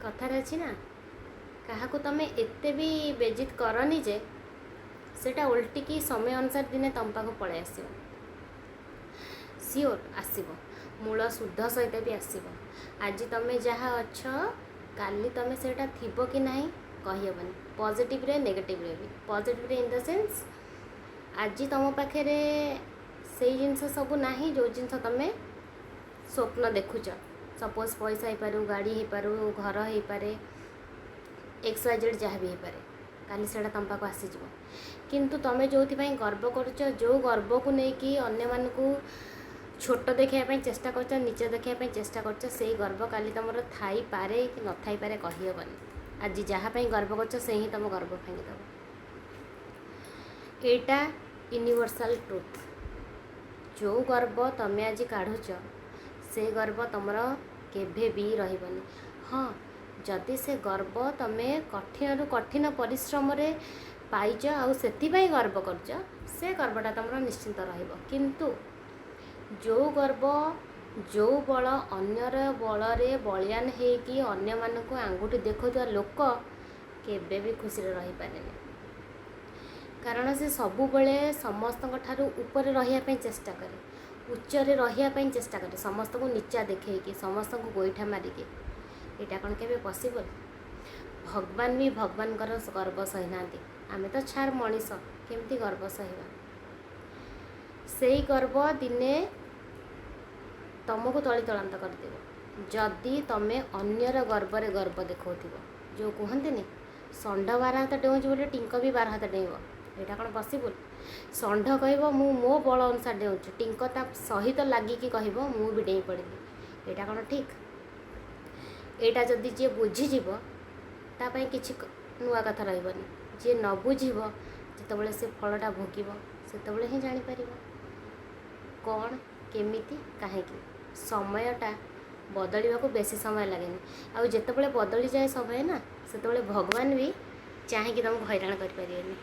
କଥାରେ ଅଛି ନା, କାହାକୁ ତମେ ଏତେ ବି ବେଜିତ କରନି ଯେ ସେଇଟା ଓଲଟିକି ସମୟ ଅନୁସାରେ ଦିନେ ତମ ପାଖକୁ ପଳେଇ ଆସିବ। ସିଓର ଆସିବ, ମୂଳ ସୁଧ ସହିତ ବି ଆସିବ। ଆଜି ତମେ ଯାହା ଅଛ, କାଲି ତମେ ସେଇଟା ଥିବ କି ନାହିଁ କହିହେବନି। ପଜିଟିଭରେ, ନେଗେଟିଭରେ ବି। ପଜିଟିଭରେ ଇନ୍ the sense, ଆଜି ତମ ପାଖରେ ସେଇ ଜିନିଷ ସବୁ ନାହିଁ ଯେଉଁ ଜିନିଷ ତମେ ସ୍ୱପ୍ନ ଦେଖୁଛ। ସପୋଜ୍ ପଇସା ହେଇପାରୁ, ଗାଡ଼ି ହେଇପାରୁ, ଘର ହେଇପାରେ, ଏକ୍ସ ୱାଇ ଜେଡ଼୍ ଯାହା ବି ହେଇପାରେ। କାଲି ସେଇଟା ତମ ପାଖକୁ ଆସିଯିବ। କିନ୍ତୁ ତମେ ଯେଉଁଥିପାଇଁ ଗର୍ବ କରୁଛ, ଯେଉଁ ଗର୍ବକୁ ନେଇକି ଅନ୍ୟମାନଙ୍କୁ ଛୋଟ ଦେଖାଇବା ପାଇଁ ଚେଷ୍ଟା କରୁଛ, ନୀଚ ଦେଖାଇବା ପାଇଁ ଚେଷ୍ଟା କରୁଛ, ସେଇ ଗର୍ବ କାଲି ତମର ଥାଇପାରେ କି ନଥାଇପାରେ, କହିହେବନି। ଆଜି ଯାହା ପାଇଁ ଗର୍ବ କରୁଛ, ସେ ହିଁ ତମ ଗର୍ବ ଭାଙ୍ଗିଦେବ। ଏଇଟା ୟୁନିଭର୍ସାଲ ଟ୍ରୁଥ୍। ଯେଉଁ ଗର୍ବ ତମେ ଆଜି କାଢ଼ୁଛ, ସେ ଗର୍ବ ତମର କେବେ ବି ରହିବନି। ହଁ, ଯଦି ସେ ଗର୍ବ ତମେ କଠିନରୁ କଠିନ ପରିଶ୍ରମରେ ପାଇଛ ଆଉ ସେଥିପାଇଁ ଗର୍ବ କରୁଛ, ସେ ଗର୍ବଟା ତମର ନିଶ୍ଚିନ୍ତ ରହିବ। କିନ୍ତୁ ଯେଉଁ ଗର୍ବ, ଯେଉଁ ବଳ, ଅନ୍ୟର ବଳରେ ବଳିଆନ ହେଇକି ଅନ୍ୟମାନଙ୍କୁ ଆଙ୍ଗୁଠି ଦେଖାଉଥିବା ଲୋକ କେବେ ବି ଖୁସିରେ ରହିପାରେନି। କାରଣ ସେ ସବୁବେଳେ ସମସ୍ତଙ୍କ ଠାରୁ ଉପରେ ରହିବା ପାଇଁ ଚେଷ୍ଟା କରେ, ଉଚ୍ଚରେ ରହିବା ପାଇଁ ଚେଷ୍ଟା କରେ, ସମସ୍ତଙ୍କୁ ନିଚା ଦେଖେଇକି, ସମସ୍ତଙ୍କୁ ଗୋଇଠା ମାରିକି। ଏଇଟା କ'ଣ କେବେ ପସିବଲ୍? ଭଗବାନ ବି ଭଗବାନଙ୍କର ଗର୍ବ ସହିନାହାନ୍ତି। ଆମେ ତ ଛାର ମଣିଷ, କେମିତି ଗର୍ବ ସହିବା? ସେଇ ଗର୍ବ ଦିନେ ତମକୁ ତଳିତଳାନ୍ତ କରିଦେବ, ଯଦି ତମେ ଅନ୍ୟର ଗର୍ବରେ ଗର୍ବ ଦେଖାଉଥିବ। ଯେଉଁ କୁହନ୍ତିନି, ଷଣ୍ଢ 12 ହାତ ଡେଉଁଛି ବୋଲି ଟିଙ୍କ ବି 12 ହାତ ଡେଇଁବ, ଏଇଟା କ'ଣ ପସିବୁଲ୍? ଷଣ୍ଢ କହିବ, ମୁଁ ମୋ ବଳ ଅନୁସାରେ ଡେଉଁଛି। ଟିଙ୍କ ତା ସହିତ ଲାଗିକି କହିବ, ମୁଁ ବି ଡେଇଁ ପଡ଼ିଲି। ଏଇଟା କ'ଣ ଠିକ୍? ଏଇଟା ଯଦି ଯିଏ ବୁଝିଯିବ, ତା ପାଇଁ କିଛି ନୂଆ କଥା ରହିବନି। ଯିଏ ନ ବୁଝିବ, ଯେତେବେଳେ ସେ ଫଳଟା ଭୋଗିବ, ସେତେବେଳେ ହିଁ ଜାଣିପାରିବ କ'ଣ, କେମିତି, କାହିଁକି। ସମୟଟା ବଦଳିବାକୁ ବେଶୀ ସମୟ ଲାଗେନି। ଆଉ ଯେତେବେଳେ ବଦଳିଯାଏ ସମୟ ନା, ସେତେବେଳେ ଭଗବାନ ବି ଚାହିଁକି ତୁମକୁ ହଇରାଣ କରିପାରିବେନି।